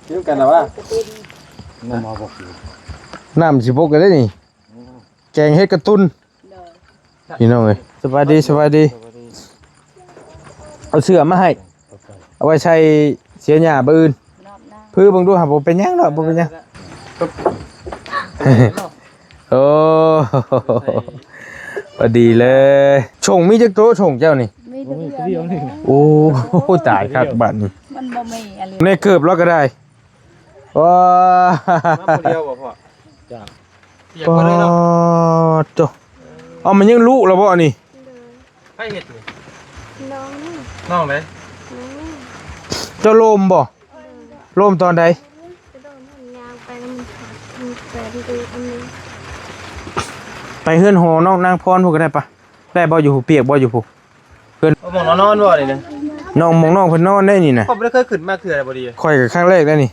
ກິນກັນນະວ່າ ນ້ຳຊິບົກກັນໄດ້ນີ້ ແກງເຫັດກະຕຸນ ໂດຍ ພີ່ນ້ອງເອີຍ ສະບາຍດີ ສະບາຍດີ ເອົາເສື້ອມາໃຫ້ ເອົາໄວ້ໃສ່ເສຍຫຍ້າມື້ອື່ນ ນອບນາ ພື້ເບິ່ງດູຫາ ບໍ່ເປັນຫຍັງດອກ ບໍ່ເປັນຫຍັງ ໂອ້ ພໍດີເລີຍ ຊົງມີຈັກໂຕຊົງເຈົ້ານີ້ ມີແຕ່ດຽວນີ້ ໂອ້ ຕາຍຄັກບາດນີ້ ມັນບໍ່ມີອັນນີ້ ໃນເກີບລາວກໍໄດ້ ວ້າ ມາຜູ້ດຽວບໍ່ພໍ່ ຈ້າ ປາດໂທ້ ເອົາ ມັນຍັງລຸແລ້ວບໍ່ອັນນີ້ ໃຜເຮັດນີ້ ນ້ອງ ນ້ອງໃດ ນ້ອງ ເຈົ້າລົມບໍ່ ລົມຕອນໃດ ກະໂດດ ມັນຍ່າງໄປແລ້ວມັນຂາດ ມັນແຂວນຢູ່ອັນນີ້ ໄປເຮືອນຫໍນ້ອງນາງພອນພຸ້ນກໍໄດ້ປະ ໄດ້ບໍ່ ຢູ່ຜູ້ ປຽກບໍ່ ຢູ່ຜູ້ ເພິ່ນ ເອົາໝ່ອງນອນນອນບໍ່ນີ້ນະ ນ້ອງ ໝ່ອງນ້ອງເພິ່ນນອນໄດ້ນີ້ນະ ຂ້ອຍບໍ່ໄດ້ເຄີຍຂຶ້ນມາເທື່ອບໍ່ດີ ຂ້ອຍກໍຄັ້ງແລກແລ້ວນີ້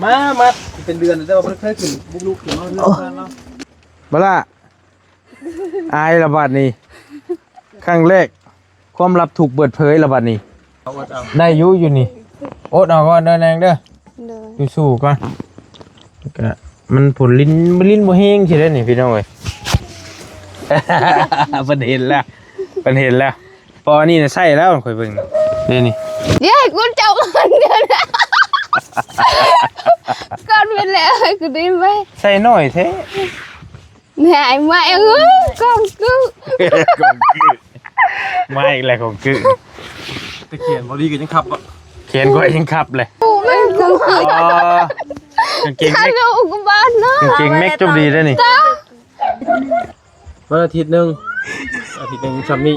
ມາ ມາ ເປັນເດືອນແລ້ວ ແຕ່ວ່າບໍ່ໄດ້ເຄີຍຂຶ້ນບຸກລຸກຂຶ້ນມາເຮືອນເພິ່ນເນາະ ບັກຫຼ້າ ອາຍລະບາດນີ້ ຄັ້ງແລກ ຄວາມລັບຖືກເປີດເຜີຍລະບາດນີ້ ເອົາ ໄດ້ຢູ່ ຢູ່ນີ້ ອົດເອົາກ່ອນເດີແນງເດີ ໂດຍ ສູ້ໆກ່ອນ ກະມັນຝົນລິນ ລິນບໍ່ແຮງຊິໄດ້ນີ້ພີ່ນ້ອງເອີຍ ເພິ່ນເຫັນແລ້ວ ເພິ່ນເຫັນແລ້ວ ພໍອັນນີ້ນະໃຊ້ແລ້ວຂ້ອຍເບິ່ງ ນີ້ນີ້ ເຢ້ ກູເຈົ້າກ່ອນເດີ ກ່ອນເປັນແລ້ວໃຫ້ກູໄດ້ໄວ ໃຊ້ໜ້ອຍແທ້ ແມ່ ອ້າຍ ມາເອີຍ ກ້ອງກຶ ກ້ອງກຶ ມາອີກແລ້ວ ກ້ອງກຶ ແຕ່ແຂນບໍ່ດີກໍຍັງຂັບບໍ່ ແຂນຂ້ອຍຍັງຂັບເລີຍ ໂອ້ ແມ່ນກ້ອງກຶ ອໍ ກາງເກງແມັກ ຂ້າກໍອຸກະບາດເນາະ ກາງເກງແມັກຈົບດີເດ້ນີ້ ວັນອາທິດໜຶ່ງ ອາທິດໜຶ່ງຊ່ຳນີ້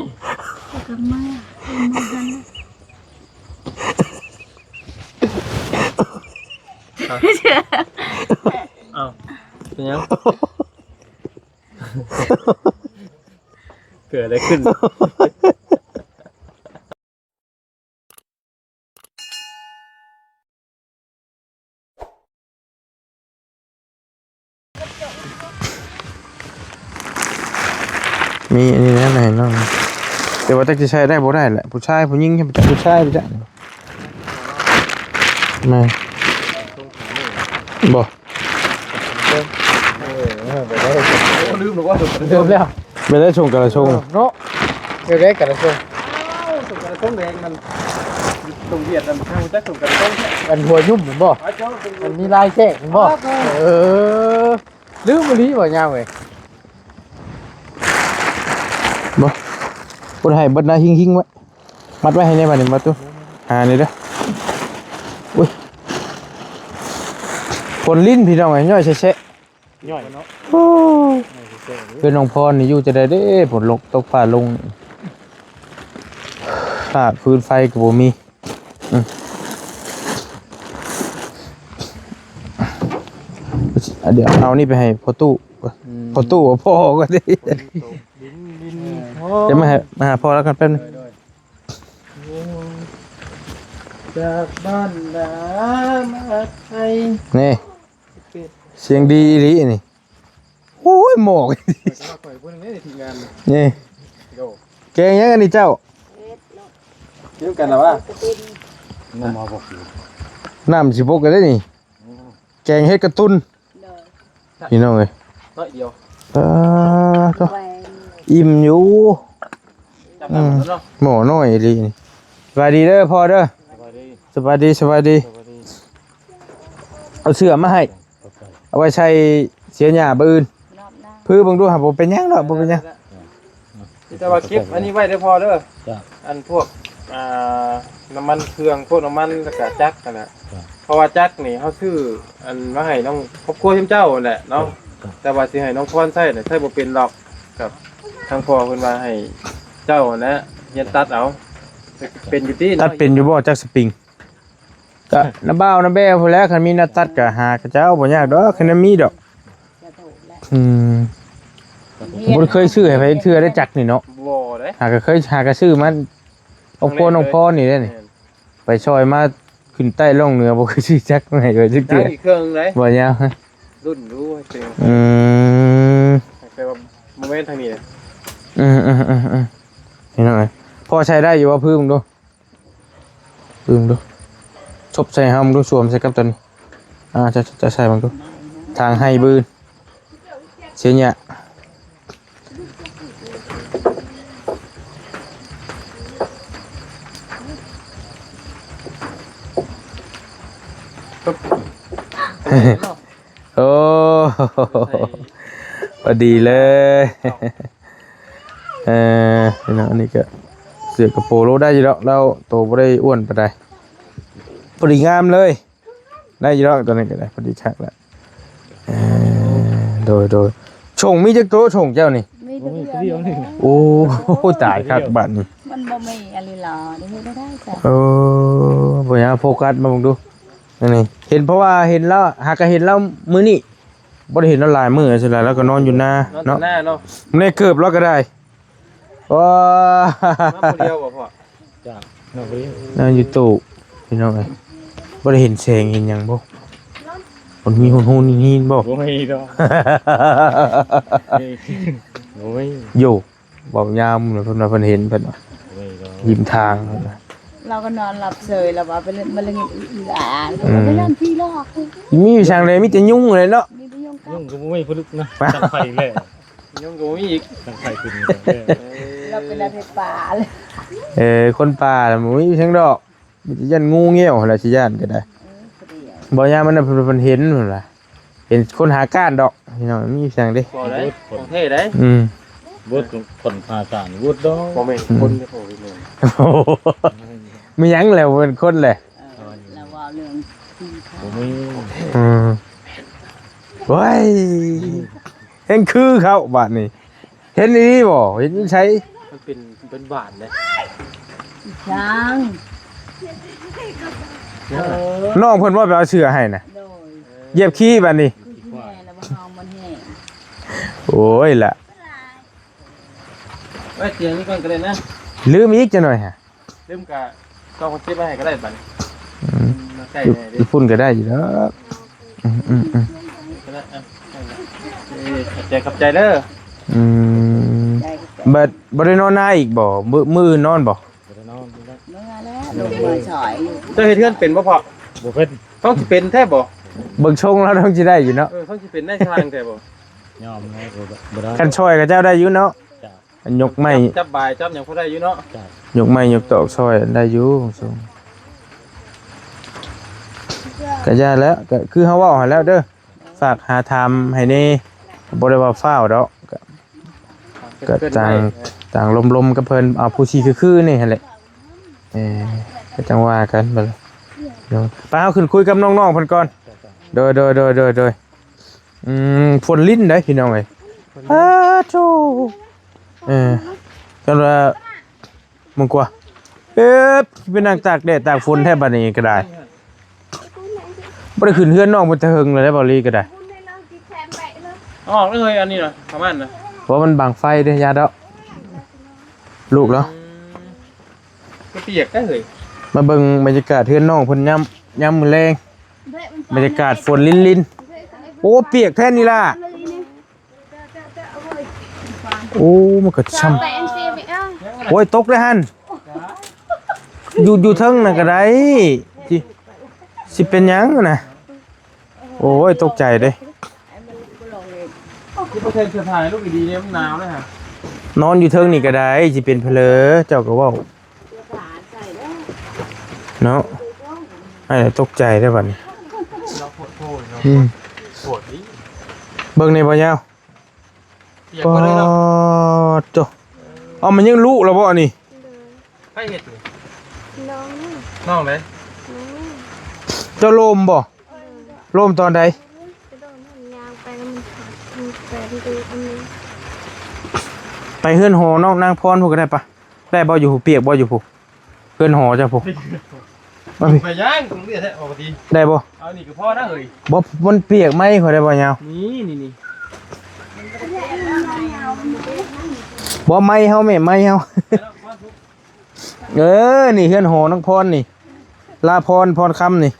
ອ້າວ ເປັນຫຍັງ? ເກີດອະໄລຂຶ້ນ? ມີອັນນີ້ແນວໃນເນາະ ແຕ່ວ່າຈັກຊິໃຊ້ໄດ້ບໍ່ໄດ້ແຫຼະ ຜູ້ຊາຍຜູ້ຍິງ ໃຫ້ໄປຈັກຜູ້ຊາຍໄປຈັກ ແມ່ນ ບໍ່ ເອີ ເອີ ໄປໄດ້ ລືມແລ້ວວ່າ ລືມແລ້ວ ໄປໄດ້ຊົງກະລະຊົງ ເອີ ເນາະ ໄປໄດ້ກະລະຊົງ ເອົາ ຊົງກະລະຊົງແດງ ມັນຊົງຫວຽດ ມັນທາງຈັກຊົງກະລະຊົງ ອັນຫົວຫຍຸ້ມແມ່ນບໍ່? ອັນມີລາຍແຊກແມ່ນບໍ່? ເອີ ລືມອີ່ຫຼີບໍ່ຍາມເອີຍ ບໍ່ ບໍ່ໄດ້ໃຫ້ເບິດນະ ຫິ້ງໆໄວ້ ມັດໄວ້ໃຫ້ແດ່ບາດນີ້ ມາຕູ້ ຫານີ້ເດີ ອຸ້ຍ ຝົນລິນພີ່ນ້ອງເອີຍ ຍ້ອຍແຊະໆ ຍ້ອຍເນາະ ໂອ້ ເປັນນ້ອງພອນນີ້ຢູ່ຈັ່ງໃດເດ້ ຝົນຕົກຟ້າລົງ ຟາກຟືນໄຟກໍບໍ່ມີ ອືມ ດຽວເອົານີ້ໄປໃຫ້ພໍ່ຕູ້ ອືມ ພໍ່ຕູ້ ພໍ່ກໍດີ ດິນ ດິນ ເອີ ພໍ່ ດຽວມາຫາ ມາຫາພໍ່ລາວກ່ອນແປັບໜຶ່ງ ໂດຍ ໂດຍ ຈາກບ້ານນາມາໄທ ນີ້ ສຽງດີອີ່ຫຼີນີ້ ໂອ້ຍ ໝອກ ຂ້ອຍ ຂ້ອຍຜູ້ໜຶ່ງເດ້ທີມງານ ນີ້ ໂດ ແກງຫຍັງອັນນີ້ເຈົ້າ? ເຮັດເນາະ ກິນກັນນະວ່າ ນ້ຳຊິບົກກັນໄດ້ນີ້ ແກງເຫັດກະຕຸນ ໂດຍ ພີ່ນ້ອງເອີຍ ໜ້ອຍດຽວ ເອີ ໂທ້ ແມ່ນ ອີ່ມຢູ່ ຈັບ ອືມ ເນາະ ໝໍ້ນ້ອຍອີ່ຫຼີນີ້ ສະບາຍດີເດີພໍ່ເດີ ສະບາຍດີ ສະບາຍດີ ສະບາຍດີ ເອົາເສື້ອມາໃຫ້ ເອົາໄວ້ໃສ່ເສຍຫຍ້າມື້ອື່ນ ນອບນາ ພື້ເບິ່ງດູຫາ ບໍ່ເປັນຫຍັງດອກ ບໍ່ເປັນຫຍັງ ແຕ່ວ່າເກັບອັນນີ້ໄວ້ເດີພໍ່ເດີ ອັນພວກ ອ່າ ນ້ຳມັນເຄື່ອງ ພວກນ້ຳມັນ ແລ້ວກະຈັກຫັ້ນນະ ເພາະວ່າຈັກນີ້ເຮົາຊື້ອັນມາໃຫ້ນ້ອງຄອບຄົວເຈົ້າຫັ້ນແຫຼະເນາະ ແຕ່ວ່າຊິໃຫ້ນ້ອງພອນໃຊ້ນະ ໃຊ້ບໍ່ເປັນດອກ ກັບທາງພໍ່ເພິ່ນວ່າໃຫ້ເຈົ້າຫັ້ນແຫຼະຮຽນຕັດເອົາ ເປັນຢູ່ຕິ ຕັດເປັນຢູ່ບໍ່ຈັກສະປຣິງ? ກະນ້າບ່າວນ້າແບ້ພຸ້ນແຫຼະ ຄັນມີນັດຕັດກະຫາເຂົາເຈົ້າ ບໍ່ຍາກດອກ ຄັນມີດອກ ອືມ ບໍ່ໄດ້ເຄີຍຊື້ໃຫ້ໃຜຈັກເທື່ອໄດ້ຈັກນີ້ເນາະ ບໍ່ເດ້ ຫາກະເຄີຍ ຫາກະຊື້ມາ ອອກໂພນອອກພອນນີ້ເດ້ນີ້ ແມ່ນ ໄປຊ່ອຍມາຂຶ້ນໃຕ້ລ່ອງເໜືອ ບໍ່ເຄີຍຊື້ຈັກໃຫ້ໃຜຈັກເທື່ອ ຍັງອີກເຄື່ອງໜຶ່ງເດ້ ບໍ່ຍາວ ລຸ້ນດູ ອືມ ແຕ່ວ່າບໍ່ແມ່ນທາງນີ້ເດ້ ອືມໆໆໆ ພີ່ນ້ອງເອີຍ ພໍໃຊ້ໄດ້ຢູ່ບໍ່? ພື້ເບິ່ງດູ ເບິ່ງດູ ທົບໃສ່ເຮົາ ເບິ່ງດູ ສວມໃສ່ກັບຕົວນີ້. ອ່າ ຈະ ຈະໃສ່ເບິ່ງດູ ທາງໄຮ່ບືນ ເສຍຫຍ້າ. ໂອ້ ພໍດີເລີຍ. ເອີ ພີ່ນ້ອງ ອັນນີ້ກໍເສື້ອກັບໂປໂລໄດ້ຢູ່ດອກ ລາວໂຕບໍ່ໄດ້ອ້ວນປານໃດ ພໍດີງາມເລີຍ. ໄດ້ຢູ່ດອກ ຕົວນີ້ກໍໄດ້ ພໍດີຄັກແລ້ວ. ເອີ ໂດຍ ໂດຍ. ຊົງມີຈັກໂຕຊົງເຈົ້ານີ້? ມີແຕ່ດຽວນີ້ແຫຼະ. ໂອ້ ຕາຍຄັກບາດນີ້ ມັນບໍ່ມີອີ່ຫຼີຫຼໍ ໄດ້ເຮັດໄດ້ຈ້ະ. ເອີ ບໍ່ຫຍັງ ໂຟກັສມາເບິ່ງດູ. ອັນນີ້ເຫັນ ເພາະວ່າເຫັນລາວ ຫາກະເຫັນລາວມື້ນີ້ ບໍ່ໄດ້ເຫັນລາວຫຼາຍມື້ຊິລະ ລາວກໍນອນຢູ່ນາເນາະ ນອນຢູ່ນາເນາະ. ໃນເກີບລາວກໍໄດ້ ໂອ້ ມາຜູ້ດຽວບໍ່ພໍ່? ຈ້າ ນອນຢູ່ຕູ້ພີ່ນ້ອງເອີຍ. ບໍ່ໄດ້ເຫັນແສງເຫັນຫຍັງບໍ່? ມັນມີຮຸ່ນໆຫີນໆບໍ່? ບໍ່ມີດອກ ໂອ້ຍ ໂອ້ຍ ໂຢ ເວົ້າຍາມເພິ່ນວ່າເພິ່ນເຫັນ ເພິ່ນວ່າ ໂອ້ຍ ດອກ ລິມທາງເພິ່ນວ່າ. ລາວກໍນອນຫຼັບເຊີຍ ລາວວ່າໄປເລ່ນ ມາເລ່ນອີ່ຫຼ້າ ອືມ ໄປນອນພີຫຼອກ. ມີຢູ່ທາງໃດ ມີແຕ່ຍຸງແຫຼະເນາະ. ມີແຕ່ຍຸງກັດ ຍຸງກໍບໍ່ມີ ພຸ້ນນະ ຕັ້ງໄຟອີກແລ້ວ. ຍຸງກໍບໍ່ມີອີກ ຕັ້ງໄຟຂຶ້ນອີກແລ້ວ. ລາວເປັນອາເພດປ່າເລີຍ. ເອີ ຄົນປ່າລະບໍ່ມີຫຍັງດອກ ມີແຕ່ຢ້ານງູງຽວຫັ້ນລະ ຊິຢ້ານກໍໄດ້. ເອີ ບໍ່ຍາມມັນນະ ເພິ່ນ ເພິ່ນເຫັນພຸ້ນລະ ເຫັນຄົນຫາກ້ານດອກພີ່ນ້ອງ ມີຫຍັງເດ້. ບໍ່ໄດ້ ຂອງແທ້ໄດ໋. ອືມ ບົດຄົນພາສານ ບົດດອກ ບໍ່ແມ່ນຄົນເດ້ ໂອ້ຍ ແມ່ນ ມີຫຍັງແລ້ວ ເປັນຄົນແຫຼະ. ເອີ ລາວເວົ້າເລື່ອງ ບໍ່ມີ ອືມ ໂອ້ຍ ແຮ່ງຄືເຂົາບາດນີ້. ເຫັນອີ່ຫຼີບໍ່? ເຫັນຢູ່ໃສ? ມັນເປັນ ເປັນບາດເດ້. ຍັງ ເອີ ນ້ອງເພິ່ນບໍ່ໄປເອົາເສື້ອໃຫ້ນະ. ໂດຍ ຢຽບຂີ້ບາດນີ້. ຄືຊິແມ່ນລະບໍ່ເຮົາມັນແຫ້ງ. ໂອ້ຍລະ ໄວ້ຕຽງນີ້ກ່ອນກໍໄດ້ນະ. ລືມອີກຈັກໜ້ອຍຫະ. ລືມກະ ຕ້ອງເກັບໄວ້ໃຫ້ກໍໄດ້ບັດນີ້. ອືມ ມາໃກ້ແດ່ເດ້ ຢູ່ພຸ້ນກໍໄດ້ຢູ່ດອກ. ອືມໆໆ ກໍໄດ້ ອ່ະ ເອີ ຂອບໃຈ ຂອບໃຈເດີ. ອືມ ບັດບໍ່ໄດ້ນອນນາອີກບໍ່? ມື້ ມື້ອື່ນນອນບໍ່? ບໍ່ໄດ້ນອນ ເມື່ອແລ້ວ ລົງມາຊ່ອຍ. ເຈົ້າເຮັດເຮືອນເປັນບໍ່ພໍ່? ບໍ່ເປັນ. ຕ້ອງຊິເປັນແທ້ບໍ່? ເບິ່ງຊົງແລ້ວຕ້ອງຊິໄດ້ຢູ່ເນາະ. ເອີ ຕ້ອງຊິເປັນນາຍຊ່າງແທ້ບໍ່? ຍອມແລ້ວ ບໍ່ ບໍ່ໄດ້. ຄັນຊ່ອຍຂະເຈົ້າໄດ້ຢູ່ເນາະ. ເຈົ້າ ຍົກໄມ້ ຈັບ ຈັບບາຍ ຈັບຫຍັງພໍໄດ້ຢູ່ເນາະ. ເຈົ້າ ຍົກໄມ້ຍົກຕອກຊ່ອຍໄດ້ຢູ່. ກະຢ່າແລ້ວ ກະຄືເຮົາເວົ້າຫັ້ນແຫຼະເດີ ຝາກຫາຖາມໃຫ້ແດ່ ບໍ່ໄດ້ວ່າຟ້າວດອກ. ກະ ກະຕ່າງ ຕ່າງລົມໆກັບເພິ່ນ ເອົາຜູ້ທີ່ຄືໆນີ້ຫັ້ນແຫຼະ. ເອີ ກະຈັ່ງວ່າກັນບັດ ໂດຍ ໄປ ເຮົາຂຶ້ນຄຸຍກັບນ້ອງໆເພິ່ນກ່ອນ. ໂດຍ ໂດຍ ໂດຍ ໂດຍ ໂດຍ. ອືມ ຝົນລິນໄດ໋ພີ່ນ້ອງເອີຍ. ອ້າໂທ້ ເອີ ຄັນວ່າ ເບິ່ງກວ່າ ເອີ ໄປນັ່ງຕາກແດດຕາກຝົນແທ້ບາດນີ້ກໍໄດ້. ບໍ່ໄດ້ຂຶ້ນເຮືອນນ້ອງເພິ່ນແຕ່ເຫິງແລ້ວເດ້ ເບົາຫຼີກໍໄດ້. ອອກເລີຍ ອັນນີ້ນະ ປະມານນະ ເພາະມັນບັງໄຟເດ້. ຢ່າດອກ ລູກເນາະ. ອືມ ກໍປຽກໄດ໋ເຮີ້ຍ. ມາເບິ່ງບັນຍາກາດເຮືອນນ້ອງເພິ່ນຍາມ ຍາມມື້ແລງ ບັນຍາກາດຝົນລິນໆ. ໂອ້ ປຽກແທ້ນີ້ລະ. ໂອ້ ມັນກໍຊ່ຳ ໂອ້ຍ ຕົກເດ້ຫັ້ນ ຢູ່ ຢູ່ເທິງນັ້ນກໍໄດ້. ຊິ ຊິເປັນຫຍັງນະ? ໂອ້ຍ ຕົກໃຈເດ້. ຄືບໍ່ໃສ່ເສື້ອຜ້າໃຫ້ລູກດີໆເດ້ ມັນໜາວເດ້ຫະ. ນອນຢູ່ເທິງນີ້ກໍໄດ້ ຊິເປັນເຜລີ ເຈົ້າກໍເວົ້າເນາະ. ອ້າຍຕົກໃຈເດ້ບັດນີ້. ອືມ ເບິ່ງແດ່ບໍ່ຍາວ. ປາດໂທ້ ເອົາ ມັນຍັງລຸແລ້ວບໍ່ອັນນີ້? ໂດຍ ໃຜເຮັດນີ້? ນ້ອງ ນ້ອງໃດ? ນ້ອງ ເຈົ້າລົມບໍ່? ໂດຍ ລົມຕອນໃດ? ກະໂດດ ຍ່າງໄປແລ້ວມັນຂາດ ມັນແຂວນຢູ່ອັນນີ້. ໄປເຮືອນຫໍນ້ອງນາງພອນພຸ້ນກໍໄດ້ປະ. ໄດ້ບໍ່? ຢູ່ພຸ້ນ ປຽກບໍ່? ຢູ່ພຸ້ນ ເຮືອນຫໍເຈົ້າພຸ້ນ. ໄປຫຍັງ? ໄດ້ບໍ່? ເອົານີ້ກໍພໍນະເຮີ້ຍ. ບໍ່ ມັນປຽກໄມ້ຂ້ອຍໄດ້ບໍ່ຍາວ? ນີ້ ນີ້ ນີ້ ບໍ່ ໄມ້ເຮົາແມ່ ໄມ້ເຮົາ. ເອີ ນີ້ເຮືອນຫໍນາງພອນນີ້ ລາພອນ ພອນຄຳນີ້.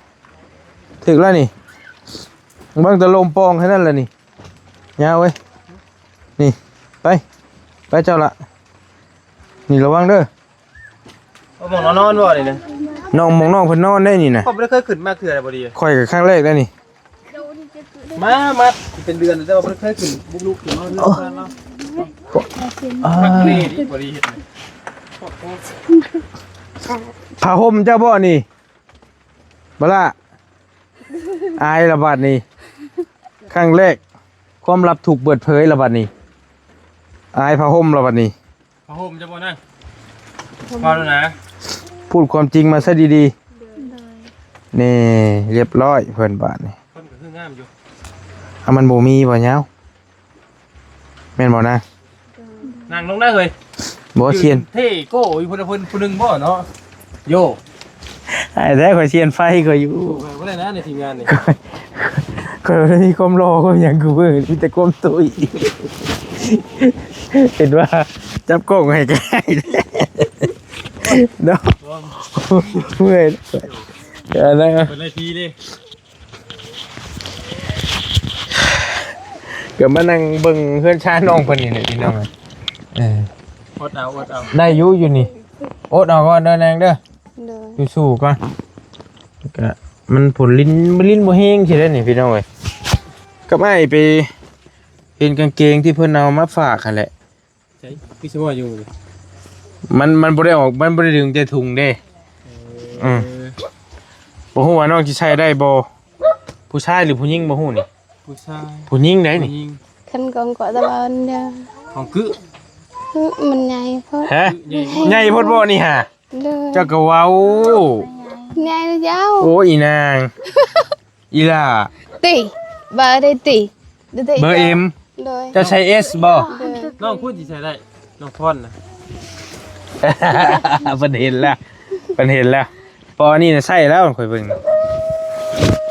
ຖືກແລ້ວນີ້ ເບິ່ງແຕ່ລົມປ່ອງແຄ່ນັ້ນແຫຼະນີ້. ຍາວເວີຍ ນີ້ ໄປ ໄປເຈົ້າລະ ນີ້ ລະວັງເດີ. ເອົາໝ່ອງນອນນອນບໍ່ນີ້ນະ? ນ້ອງ ໝ່ອງນ້ອງເພິ່ນນອນໄດ໋ນີ້ນະ. ຂ້ອຍບໍ່ໄດ້ເຄີຍຂຶ້ນມາເທື່ອໃດ໋ບໍ່ດີ. ຂ້ອຍກໍຄັ້ງແລກໄດ໋ນີ້. ມາ ມາເປັນເດືອນແລ້ວ ແຕ່ວ່າບໍ່ໄດ້ເຄີຍຂຶ້ນບຸກລຸກຂຶ້ນມາເຮືອນເພິ່ນເນາະ. ອ່າ ຄັກແນ່ດີ ບໍ່ດີເຮັດ. ຜ້າຫົ່ມເຈົ້າບໍ່ນີ້? ບໍ່ລະ ອາຍລະບາດນີ້. ຄັ້ງແລກ ຄວາມລັບຖືກເປີດເຜີຍລະບາດນີ້. ອາຍຜ້າຫົ່ມລະບາດນີ້. ຜ້າຫົ່ມເຈົ້າບໍ່ນາງ? ເວົ້າດູນະ. ພູດຄວາມຈິງມາຊະດີໆ. ໂດຍ. ນີ້ ຮຽບຮ້ອຍເພິ່ນບາດນີ້. ຄົນກໍຄືງາມຢູ່. ອາ ມັນບໍ່ມີບໍ່ຍາວ? ແມ່ນບໍ່ນາງ? ນັ່ງລົງນະເຮີ້ຍ. ບໍ່ ຊຽນ ເທ່ໂກ້ຢູ່ພຸ້ນ ເພິ່ນຜູ້ໜຶ່ງບໍ່ເນາະ? ໂຢ ອ້າຍແທ້ ຂ້ອຍຊຽນໄຟຂ້ອຍຢູ່. ຂ້ອຍບໍ່ໄດ້ນະໃນທີມງານນີ້ ຂ້ອຍບໍ່ໄດ້ມີຄວາມຫຼໍ່ຄວາມຫຍັງຄືເບິ່ງ ມີແຕ່ຄວາມຕຸ້ຍ. ເຫັນວ່າຈັບກ້ອງໃຫ້ກໍໄດ້ເນາະ. ເມື່ອຍ ອັນນັ້ນ ເປີດໄລ່ພີເດ້. ກໍມານັ່ງເບິ່ງເຮືອນຊານນ້ອງເພິ່ນນີ້ແຫຼະພີ່ນ້ອງ. ເອີ ອົດເອົາ ອົດເອົາ ໄດ້ຢູ່ ຢູ່ນີ້. ອົດເອົາກ່ອນເດີນາງເດີ. ໂດຍ. ສູ້ໆກ່ອນ. ກໍມັນຝົນລິນ ລິນບໍ່ແຮງຊິໄດ້ນີ້ພີ່ນ້ອງເອີຍ. ກັບອ້າຍໄປເຫັນກາງເກງທີ່ເພິ່ນເອົາມາຝາກຫັ້ນແຫຼະ. ໃສ ຄືຊິວ່າຢູ່ ມັນ ມັນບໍ່ໄດ້ອອກ ມັນບໍ່ໄດ້ດຶງແຕ່ຖົງເດ້. ເອີ ອືມ ບໍ່ຮູ້ວ່ານ້ອງຊິໃສ່ໄດ້ບໍ່? ຜູ້ຊາຍຫຼືຜູ້ຍິງບໍ່ຮູ້ນີ້. ຜູ້ຊາຍ. ຜູ້ຍິງໃດນີ້? ຜູ້ຍິງ. ຄັນຂອງກະຕະບານເດີ ຂອງກຶ. ອື ມັນໃຫຍ່ໂພດ. ຮະ? ໃຫຍ່ໂພດບໍ່ນີ້ຫາ? ໂດຍ. ເຈົ້າກໍເວົ້າ ໃຫຍ່ເຈົ້າ. ໂອ້ ອີນາງ ອີຫຼ້າ ຕິ ເບີໃດຕິ ເບີເອັມ. ໂດຍ. ເຈົ້າໃສ່ເອັສບໍ່? ໂດຍ. ນ້ອງຜູ້ຊິໃສ່ໄດ້ ນ້ອງພອນນະ. ເພິ່ນເຫັນແລ້ວ ເພິ່ນເຫັນແລ້ວ. ພໍນີ້ນະໃສ່ແລ້ວ ຂ້ອຍເບິ່ງ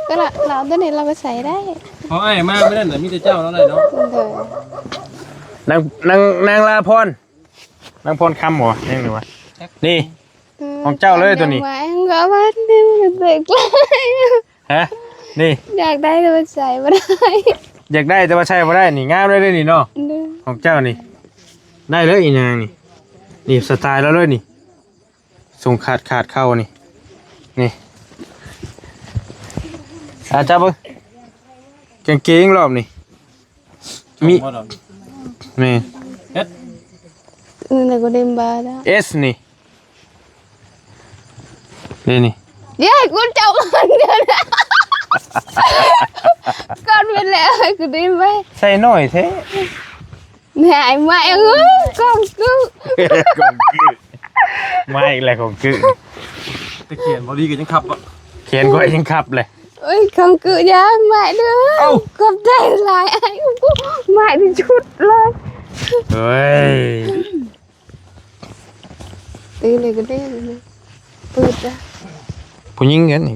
ກໍລະ ລາວຕົວນີ້ລາວກໍໃສ່ໄດ້. ພໍອ້າຍມາມື້ນັ້ນນະ ມີແຕ່ເຈົ້າເນາະໄດ້ເນາະ. ໂດຍ. ນາງ ນາງ ນາງລາພອນ ນາງພອນຄຳບໍ່ ຍັງນີ້ວະ? ນີ້ ຂອງເຈົ້າເລີຍຕົວນີ້. ຫະ? ນີ້ ຢາກໄດ້ແຕ່ວ່າໃສ່ບໍ່ໄດ້. ຢາກໄດ້ແຕ່ວ່າໃສ່ບໍ່ໄດ້ນີ້. ງາມເລີຍນີ້ເນາະ. ໂດຍ. ຂອງເຈົ້ານີ້ ໄດ້ເລີຍອີນາງນີ້. ນີ້ສະໄຕລາວເລີຍນີ້. ຊົງຂາດຂາດເຂົ້ານີ້ ນີ້ ອາ ຈັບເບິ່ງ ກາງເກງລອບນີ້ ມີ ແມ່ນ ເຮັດ ເອີ ແລ້ວກໍເດມບາດ ເອັສນີ້ ນີ້ ນີ້ ເຢ້ ກູເຈົ້າ ກ່ອນເປັນແລ້ວ ໃຫ້ກູເດມໄວ້ ໃສ່ໜ້ອຍແທ້. ແມ່ ອ້າຍ ມາເອີຍ ຂອງກຶ ຂອງກຶ ມາອີກແລ້ວ ຂອງກຶ. ແຕ່ແຂນບໍ່ດີກໍຍັງຂັບບໍ່ ແຂນຂ້ອຍຍັງຂັບເລີຍ. ໂອ້ຍ ຂອງກຶ ຢ່າ ມາເດີ ເອົ້າ ຂອບໃຈຫຼາຍ ອ້າຍ ມາທີ່ສຸດເລີຍ. ເອີຍ ຕື່ນເລີຍກໍໄດ້ ປືດ ຜູ້ຍິງກັນນີ້.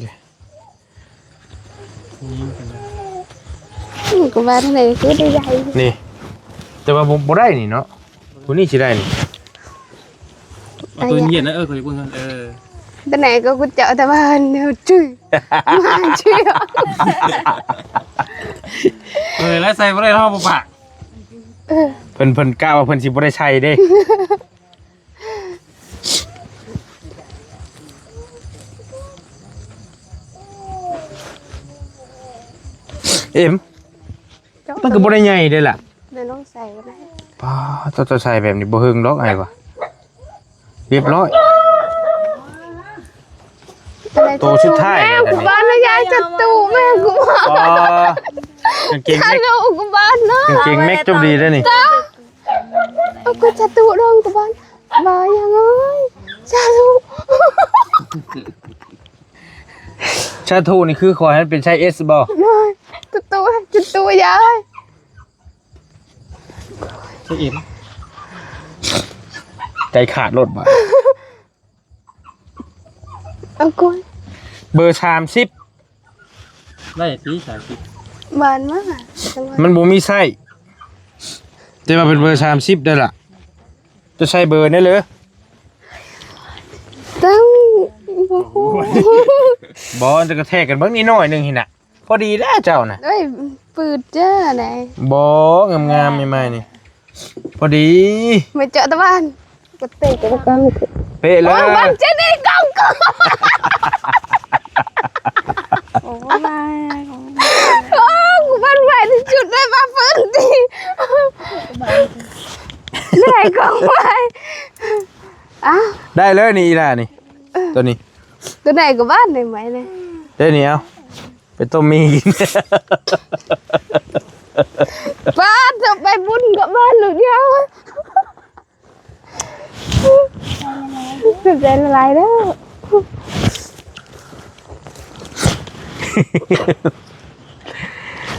ອືມ ກໍວ່າທາງໃດຄືໄດ້ໃຫຍ່ ນີ້ ແຕ່ວ່າບໍ່ ບໍ່ໄດ້ນີ້ເນາະ ຜູ້ນີ້ຊິໄດ້ນີ້. ເອົາຕົວເຢັນນະ ເອີ ຂ້ອຍເບິ່ງ ເອີ ຕົວໃດກໍກູເຈົ້າ ແຕ່ວ່າແນວຈື່ ມາຈື່ ເອີ ແລ້ວໃສ່ບໍ່ໄດ້ ເຮົາບໍ່ປາກ ເອີ ເພິ່ນ ເພິ່ນກະວ່າເພິ່ນຊິບໍ່ໄດ້ໃສ່ເດ້. ເອັມ ມັນກໍບໍ່ໄດ້ໃຫຍ່ເດ້ລະ ແມ່ນ້ອງໃສ່ບໍ່ໄດ້. ປ້າ ເຈົ້າ ເຈົ້າໃສ່ແບບນີ້ບໍ່ເຫິງດອກ ອ້າຍວ່າ ຮຽບຮ້ອຍ. ໂຕສຸດທ້າຍ ແມ່ ແລ້ວ ກູ ນີ້ ບ້ານນະ ຍາຍ ຈັດຕູ້ ແມ່ ກູ ອໍ ກາງເກງແມັກ ກາງເກງແມັກຈົບດີເດ້ນີ້. ເອົາກໍສາທຸດອງກະບານ ບາຫຍັງເອີຍ ສາທຸ ສາທຸນີ້ຄືຂໍໃຫ້ມັນເປັນໄຊເອັສບໍ່? ໂດຍ ສາທຸ ສາທຸ ຢາຍ ໃຊເອັມ ໃຈຂາດໂລດບາດ. ເອົາກ່ອນ ເບີສາມສິບ ໄດ້ຕິ ສາມສິບ ບານມາ ມັນບໍ່ມີໄຊ ແຕ່ວ່າເປັນເບີສາມສິບໄດ້ລະ. ຈະໃສ່ເບີນີ້ເລີຍ ຕັ້ງ ບໍ່ຮູ້ ບໍ່ ຈະກະແທກກັນເບິ່ງນີ້ໜ້ອຍໜຶ່ງຫັ້ນນະ. ພໍດີແລ້ວເຈົ້ານະ ເອີຍ ປືດເຈົ້າໃດ ບໍ່ ງາມໆ ໃໝ່ໆ ນີ້ ພໍດີ ມາເຈາະຕາບ້ານ ກະເຕະກະກຳ. ເປະເລີຍ ໂອ້ຍ ບັງເຈນີ້ກ້ອງກູ ໂອ້ຍ ໂອ້ ກູບັນໄຫວທີ່ສຸດເລີຍວ່າເພິ່ນຕິ ເຫຼືອຍກ້ອງໄຫວ ອ້າວ ໄດ້ເລີຍນີ້ອີ່ຫຼ້ານີ້ ເອີ ໂຕນີ້ ໂຕໃດກໍບ້ານໄດ້ໄໝນີ້ ເດ້ນີ້ ເອົາ ໄປຕົ້ມໝີ່ກິນ ປ້າດ ເຈົ້າໄປບຸນກັບບ້ານລູກດຽວ ຂອບໃຈຫຼາຍໆເດີ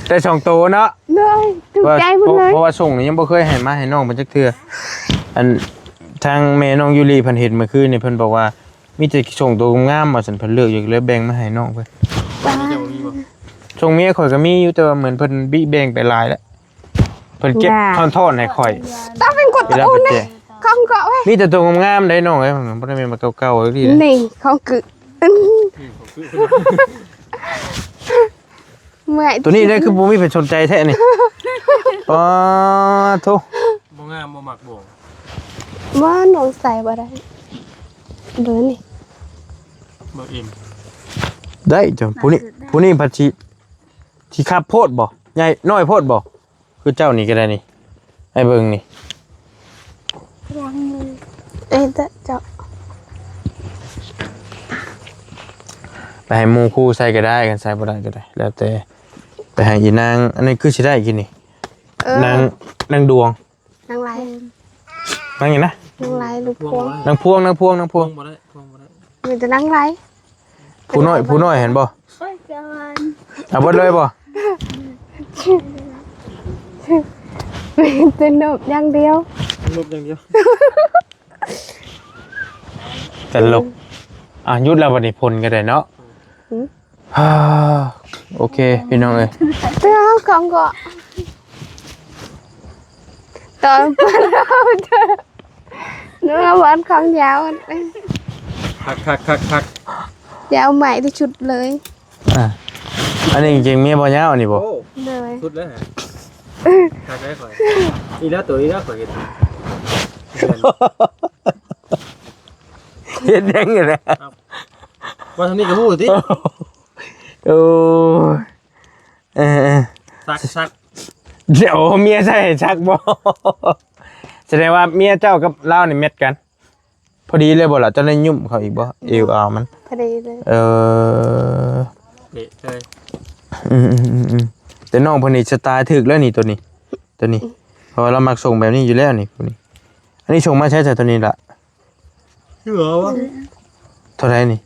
ໄດ້ສອງໂຕເນາະ ໂດຍ ຖືກໃຈໝົດເລີຍ ເພາະວ່າ ເພາະວ່າສົ້ງນີ້ຍັງບໍ່ເຄີຍໃຫ້ມາໃຫ້ນ້ອງເພິ່ນຈັກເທື່ອ ອັນ ທາງແມ່ນ້ອງຢູລີເພິ່ນເຫັນມື້ຄືນນີ້ ເພິ່ນບອກວ່າ ມີແຕ່ສົ້ງໂຕງາມໆ ວ່າຊັ້ນ ເພິ່ນເລືອກຢູ່ ກໍເລີຍແບ່ງມາໃຫ້ນ້ອງເພິ່ນ ສົ່ງເມຍຂ້ອຍກໍມີຢູ່ ແຕ່ວ່າເໝືອນເພິ່ນບິແບ່ງໄປຫຼາຍແລ້ວ ເພິ່ນເກັບ ນະ ທ່ອນໆ ໃຫ້ຂ້ອຍ ຕ້ອງເປັນກົດຕະໂອນເດ້ ເວລາໄປແຈກ ຂອງເກາະເວີຍ ມີແຕ່ໂຕງາມໆ ໄດ໋ນ້ອງເອີຍ ບໍ່ໄດ້ແມ່ນວ່າເກົ່າໆ ເລີຍ ນີ້ຂອງກຶ ເມື່ອຍ ໂຕນີ້ໄດ້ຄືບໍ່ມີໃຜສົນໃຈແທ້ນີ້ ປາໂທ ບໍ່ງາມ ບໍ່ມັກບໍ່ ວ່ານ້ອງໃສ່ບໍ່ໄດ້ ເບີນີ້ ເບີເອັມ ໄດ້ຈ້ະ ຜູ້ນີ້ ຜູ້ນີ້ພັດຊິ ຊິຄັບໂພດບໍ່ ໃຫຍ່ ນ້ອຍໂພດບໍ່ ຄືເຈົ້ານີ້ກໍໄດ້ນີ້ ໃຫ້ເບິ່ງນີ້ ເອີ ເຈົ້າ ໄປໃຫ້ໝູ່ຄູ່ໃສ່ກໍໄດ້ ຄັນໃສ່ບໍ່ໄດ້ກໍໄດ້ ແລ້ວແຕ່ ໄປໃຫ້ອີນາງ ອັນນີ້ຄືຊິໄດ້ກິນນີ້ ເອີ ນາງ ນາງດວງ ນາງໄລ ນາງຫຍັງນະ ນາງໄລ ຫຼືພວງ ນາງພວງ ນາງພວງ ນາງພວງ ພວງບໍ່ໄດ້ ພວງບໍ່ໄດ້ ມີແຕ່ນາງໄລ ຜູ້ນ້ອຍ ຜູ້ນ້ອຍຫັ້ນບໍ່ ໂອ້ຍ ຈອນ ເອົາເບິດເລີຍບໍ່ ມີແຕ່ນົບຢ່າງດຽວ ນົບຢ່າງດຽວ ຕະຫຼົກ ອ່ະ ຢຸດແລ້ວບັດນີ້ ພົ່ນກໍໄດ້ເນາະ ຫືມ ໂອເຄ ພີ່ນ້ອງເອີຍ ເອົາຂອງກໍ ຕອນເປີດເອົາເດີ ເນື້ອຫວານຂອງຍາວ ຄັກໆໆໆ ຍາວໃໝ່ທີ່ສຸດເລີຍ ອ່າ ອັນນີ້ກາງເກງເມຍບໍ່ຍາວອັນນີ້ບໍ່ ໂອ້ ໂດຍ ສຸດແລ້ວ ຄັກໄດ໋ຂ້ອຍ ອີກແລ້ວໂຕ ອີກແລ້ວຂ້ອຍເຮັດ ເຮັດຫຍັງນີ້ແຫຼະ ເອົ້າ ວ່າທາງນີ້ກໍຮູ້ຕິ ໂອ້ຍ ເອີໆ ຊັກ ຊັກ ດຽວເມຍໃສ່ໃຫ້ຊັກບໍ່? ສະແດງວ່າເມຍເຈົ້າກັບລາວນີ້ແມັດກັນ ພໍດີເລີຍບໍ່ລະ? ເຈົ້າໄດ້ຫຍຸ້ມເຂົາອີກບໍ່? ເອວອາວມັນ ພໍດີເລີຍ ເອີ ເປະເລີຍ ອືມໆໆໆ ແຕ່ນ້ອງເພິ່ນນີ້ສະໄຕລ໌ຖືກແລ້ວນີ້ ໂຕນີ້ ໂຕນີ້ ເພາະວ່າລາວມັກຊົງແບບນີ້ຢູ່ແລ້ວນີ້ ຜູ້ນີ້ ອັນນີ້ຊົງມາໃຊ້ໃສໂຕນີ້ລະ? ເທົ່າໃດນີ້?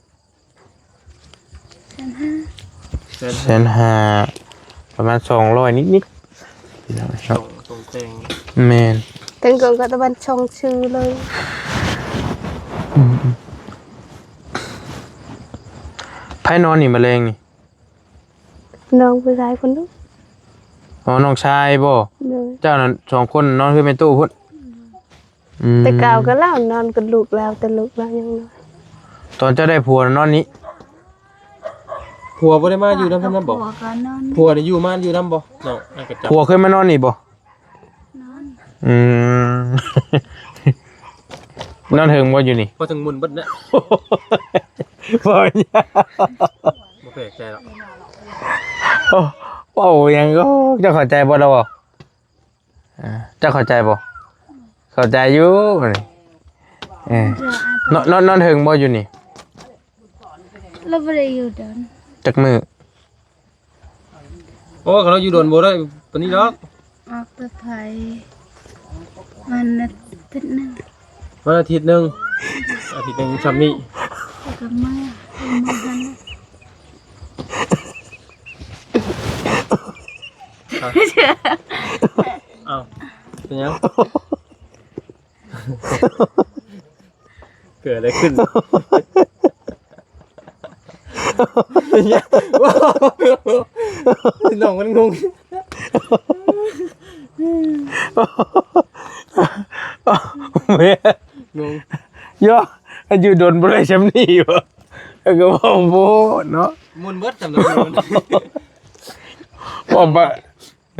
ແສນຫ້າ ແສນຫ້າ ປະມານສອງຮ້ອຍນິດໆ ພີ່ນ້ອງເນາະ ສົ່ງແຕ່ງ ແມ່ນ ແຕ່ງເກີງກໍຕະວັນຊ່ອງຊື່ເລີຍ ອືມໆ ໃຜນອນນີ້ມາແລງນີ້? ນ້ອງຜູ້ຊາຍຄົນໜຶ່ງ ອໍ ນ້ອງຊາຍບໍ່? ໂດຍ ເຈົ້ານັ້ນສອງຄົນນອນເຮືອນແມ່ຕູ້ພຸ້ນ ອືມ ແຕ່ເກົ່າກໍລາວນອນກັບລູກລາວ ແຕ່ລູກລາວຍັງນ້ອຍ ຕອນເຈົ້າໄດ້ຜົວນອນນີ້ ຜົວບໍ່ໄດ້ມາຢູ່ນຳ ນຳບໍ່? ຜົວກໍນອນ ຜົວນີ້ຢູ່ມາຢູ່ນຳບໍ່? ນ້ອງ ອັນກະຈັບ ຜົວເຄີຍມານອນນີ້ບໍ່? ນອນ ອືມ ນອນເຖິງບໍ່ຢູ່ນີ້? ພໍເຖິງໝຸ່ນເບິດນະ ບໍ່ ບໍ່ແປກໃຈດອກ ໂອ້ ເວົ້າຫຍັງກໍ ເຈົ້າເຂົ້າໃຈບໍ່ລະບໍ່? ອ່າ ເຈົ້າເຂົ້າໃຈບໍ່? ເຂົ້າໃຈຢູ່ ເອີ ນອນ ນອນ ນອນເຖິງບໍ່ຢູ່ນີ້? ລາວບໍ່ໄດ້ຢູ່ດົນ ຈັກມື້? ໂອ້ ຄັນລາວຢູ່ດົນບໍ່ໄດ້ປານນີ້ດອກ ອອກແຕ່ໄປ ວັນອາທິດໜຶ່ງ ວັນອາທິດໜຶ່ງ ອາທິດໜຶ່ງຊ່ຳນີ້ ກໍມາ ມາຫັ້ນ ອ້າວ ເປັນຫຍັງ? ເກີດອະໄລຂຶ້ນ? ເປັນຫຍັງ? ນ້ອງມັນງົງ ງົງ ໂຍ ຢູ່ດົນບໍ່ໄດ້ຊ່ຳນີ້ບໍ? ແລ້ວກໍເວົ້າໂພດເນາະ ໝຸ່ນເບິດຊ່ຳນັ້ນ ເວົ້າບະ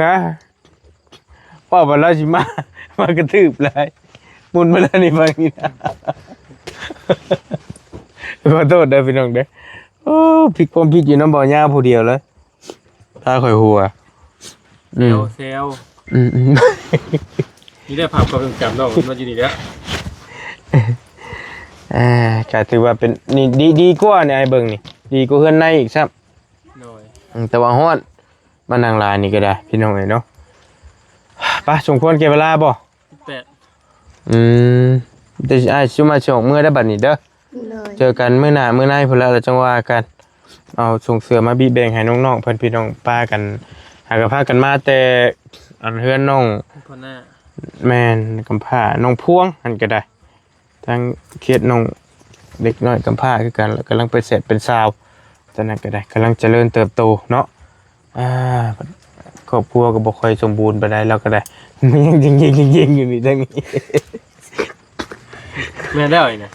ນະ ເວົ້າບາດລາວຊິມາ ມາກະຖືບຫຼາຍ ໝຸ່ນມາແລ້ວນີ້ ມານີ້ນະ ຂໍໂທດເດີພີ່ນ້ອງເດີ. ໂອ້ ຜິດຄວາມຜິດຢູ່ນຳເບົາຍາຜູ້ດຽວເລີຍ ພາຂ້ອຍຫົວ. ອືມ ແຊວ ອືມ ນີ້ໄດ້ພາບຄວາມຊົງຈຳເນາະ ມັນຢູ່ນີ້ແຫຼະ. ອ່າ ກະຖືວ່າເປັນ ນີ້ ດີ ດີກວ່ານີ້ ອ້າຍເບິ່ງນີ້ ດີກວ່າເຮືອນໃນອີກຊ້ຳ. ໂດຍ ອືມ ແຕ່ວ່າຮ້ອນ ມານັ່ງຫຼາຍນີ້ກໍໄດ້ ພີ່ນ້ອງເອີຍເນາະ. ໄປ ສົມຄວນແກ່ເວລາບໍ່? ແປດ ອືມ ແຕ່ອ້າຍຊິມາສົ່ງເມືອໄດ້ບັດນີ້ເດີ. ໂດຍ ເຈີກັນມື້ໜ້າມື້ໃນພຸ້ນລະ ແລ້ວຈັ່ງວ່າກັນ. ເອົາ ສົ່ງເສື້ອມາບີແບ່ງໃຫ້ນ້ອງໆເພິ່ນ ພີ່ນ້ອງ ປາກັນ ຫາກໍພາກັນມາແຕ່ ອັນ ເຮືອນນ້ອງ ພໍ່ໜ້າ ແມ່ນ ກຳພ້າ ນ້ອງພວງຫັ້ນກໍໄດ້. ທາງເຂດນ້ອງເດັກນ້ອຍກຳພ້າຄືກັນ ແລ້ວກຳລັງເປັນແສບເປັນສາວ ຕອນນັ້ນກໍໄດ້ ກຳລັງຈະເລີນເຕີບໂຕເນາະ. ອ່າ ຄອບຄົວກໍບໍ່ຄ່ອຍສົມບູນປານໃດ ລາວກໍໄດ້ ມັນຍັງຍິງໆໆໆຢູ່ນີ້ ທາງນີ້. ແມ່ນແລ້ວນີ້ນະ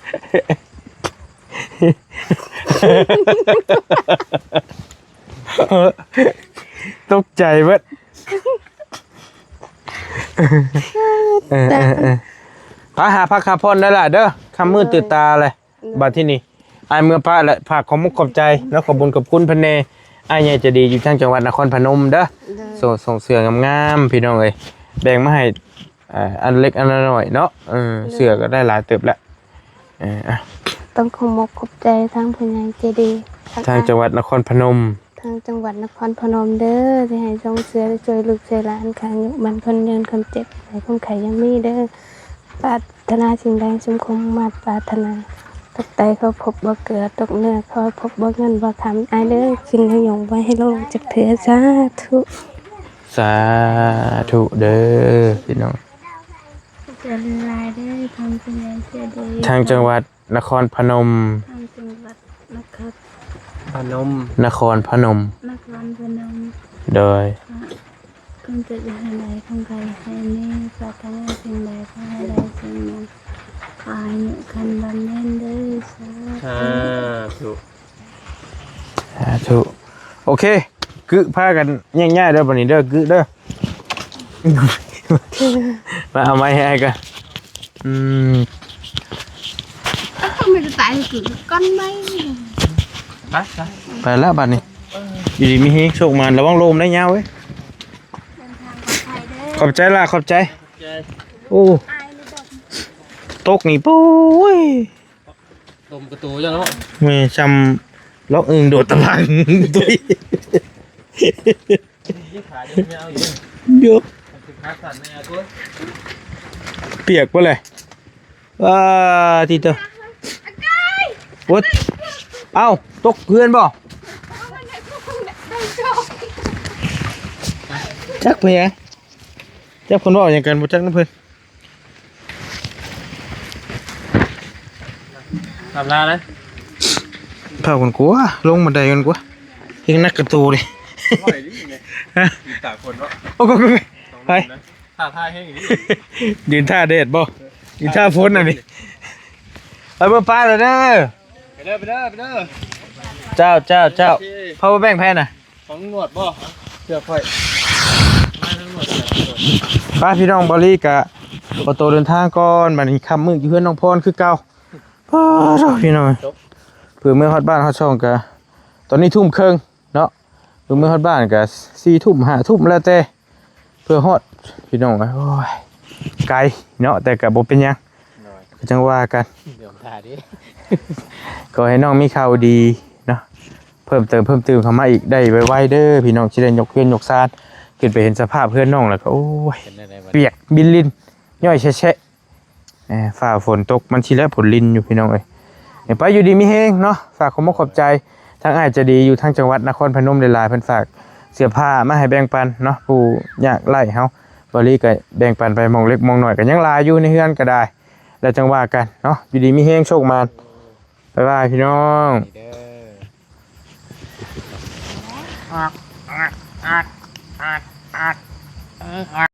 ຕົກໃຈເບິດ. ເອີໆໆ ໄປຫາພັກຫາຜ່ອນເດີຫຼ້າເດີ ຄ່ຳມືດຕື່ນຕາແຫຼະ. ໂດຍ ບັດທີນີ້ ອ້າຍເມືອປະແຫຼະ ຝາກຂອບມຸກຂອບໃຈເນາະ ຂອບບຸນຂອບຄຸນເພິ່ນແດ່ ອ້າຍໃຫຍ່ໃຈດີຢູ່ທາງຈັງຫວັດນະຄອນພະນົມເດີ. ໂດຍ ໂສ້ ໂສ້ງເສື້ອງາມໆ ພີ່ນ້ອງເອີຍ ແບ່ງມາໃຫ້ ເອີ ອັນເລັກອັນນ້ອຍເນາະ. ເອີ ໂດຍ ເສື້ອກໍໄດ້ຫຼາຍເຕີບແລ້ວ. ເອີ ອ່ະ ຕ້ອງຂອບມຸກຂອບໃຈທາງຜູ້ໃຫຍ່ໃຈດີ ທາງ ທາງຈັງຫວັດນະຄອນພະນົມ ທາງຈັງຫວັດນະຄອນພະນົມເດີ ທີ່ໃຫ້ສົ່ງເສື້ອໄດ້ຊ່ວຍລູກຊ່ວຍຫຼານ ຂ້າຍຸໝັ້ນຂວັນຍືນ ຄວາມເຈັບໃຫ້ຄວາມໄຂ້ຢ່າມີເດີ. ປາດຖະໜາສິ່ງໃດສົມຄວາມມຸ່ງມາດປາດຖະໜາ ຕົກໃຕ້ຂໍພົບບໍ່ເກືອ ຕົກເໜືອຂໍພົບບໍ່ເງິນບໍ່ຄຳ ອ້າຍເດີ ຂຶ້ນໃຫ້ຍົງໄວ້ໃຫ້ໂລ່ງຈັກເທື່ອ ສາທຸ ສາທຸເດີພີ່ນ້ອງ. ຂອບໃຈຫຼາຍໆເດີ ທາງຜູ້ໃຫຍ່ໃຈດີ ທາງຈັງຫວັດ ນະຄອນພະນົມ ທາງຈັງຫວັດນະຄອນພະນົມ ນະຄອນພະນົມ ນະຄອນພະນົມ ໂດຍ ຄວາມເຈັບຢ່າໃຫ້ໄດ້ ຄວາມໄຂ້ໄດ້ມີ ປາດຖະໜາສິ່ງໃດຂໍໃຫ້ໄດ້ສິ່ງນັ້ນ ຂໍໃຫ້ມີຄຳບຳເພັນເດີ ສາທຸ ສາທຸ ສາທຸ. ໂອເຄ ກຶ ພາກັນແຍກຍ້າຍເດີ ບັດນີ້ເດີ ກຶເດີ. ມາເອົາໄມ້ໃຫ້ອ້າຍກ່ອນ. ອືມ ເອົາໄມ້ຕາຍຄືກ້ອນໄມ້ ໄປ ໄປ ໄປແລ້ວບັດນີ້. ຢູ່ດີມີແຮງ ໂຊກໝານ ລະວັງລົມໄດ້ຍາວເວີຍ. ເດີນທາງປອດໄພເດີ ຂອບໃຈຫຼາຍ ຂອບໃຈ. ໂອ້ ອາຍນີ້ດອກ ຕົກນີ້ ໂອ້ຍ ລົມກະໂຕເຈົ້າເນາະ ແມ່ນຊ່ຳລັອກອຶ່ງໂດດຕະຫຼັງຕຸ້ຍ. ນີ້ຂາຍັງຍາວຢູ່ເດ້ ເດີ ມັນຄືຂາສັ້ນແນ່ຕົວະ ປຽກບໍ່ແຫຼະ. ວ້າ ຕິໂຕ ໂອ້ຍ ເອົ້າ ຕົກເຮືອນບໍ່? ຈັກເປັນຫຍັງ ຈັກເພິ່ນເວົ້າຫຍັງກັນ ບໍ່ຈັກນຳເພິ່ນ. ຕາມລາເລີຍ ພາກັນກົວ ລົງບັນໄດກັນກົວ ເຮັງໜັກກະໂຕເດ້. ຮະ ຕາກຝົນເນາະ ໂອ້ ໄປ ທ້າທາຍແຮງອີ່ຫຼີ ຢືນທ່າແດດບໍ່? ຢືນທ່າຝົນອັນນີ້ ໄປເບິ່ງປ້າແລ້ວເດີ. ໄປເດີ ໄປເດີ ໄປເດີ ເຈົ້າ ເຈົ້າ ເຈົ້າ ໂອເຄ ພາບໍ່ແບ່ງໃຜນະ? ຂອງໜວດບໍ່? ເຊື່ອຂ້ອຍ ມາທາງໜວດ ໄປພີ່ນ້ອງ ບາລີກະຂໍໂຕເດີນທາງກ່ອນ ບັດນີ້ຄ່ຳມືດຢູ່ເຮືອນນ້ອງພອນຄືເກົ່າ. ປ້າໂທ້ ພີ່ນ້ອງ ເພື່ອເມືອຮອດບ້ານຮອດຊ່ອງກະ ຕອນນີ້ທຸ່ມເຄິ່ງເນາະ ເພື່ອເມືອຮອດບ້ານກະສີ່ທຸ່ມຫ້າທຸ່ມ ແລ້ວແຕ່ ເພື່ອຮອດພີ່ນ້ອງ. ໂອ້ຍ ໄກເນາະ ແຕ່ກະບໍ່ເປັນຫຍັງ ໂດຍ ກະຈັ່ງວ່າກັນ ດຽວຖ້າເດ້ ຂໍໃຫ້ນ້ອງມີຂ່າວດີເນາະ ເພີ່ມເຕີມ ເພີ່ມຕື່ມເຂົ້າມາອີກໄດ້ໄວໆເດີພີ່ນ້ອງ ຊິໄດ້ຍົກເຮືອນຍົກຊານ. ຂຶ້ນໄປເຫັນສະພາບເຮືອນນ້ອງແລ້ວກໍ ໂອ້ຍ ເປັນແນວໃດບັດນີ້ ປຽກບິນລິນ ຍ້ອຍແຊະໆ. ເອີ ຟ້າຝົນຕົກ ມັນຊິແລະຝົນລິນຢູ່ພີ່ນ້ອງເອີຍ. ເອີ ໄປ ຢູ່ດີມີແຮງເນາະ ຝາກຂອບມຸກຂອບໃຈທາງອ້າຍໃຈດີຢູ່ທາງຈັງຫວັດນະຄອນພະນົມຫຼາຍໆ ເພິ່ນຝາກເສື້ອຜ້າມາໃຫ້ແບ່ງປັນເນາະ ຜູ້ຍາກໄຮ້ເຮົາ. ບາລີກໍແບ່ງປັນໄປໝ່ອງເລັກໝ່ອງນ້ອຍ ກໍຍັງຫຼາຍຢູ່ໃນເຮືອນກໍໄດ້ ແລ້ວຈັ່ງວ່າກັນເນາະ. ຢູ່ດີມີແຮງ ໂຊກໝານ ບາຍບາຍພີ່ນ້ອງ ເດີ.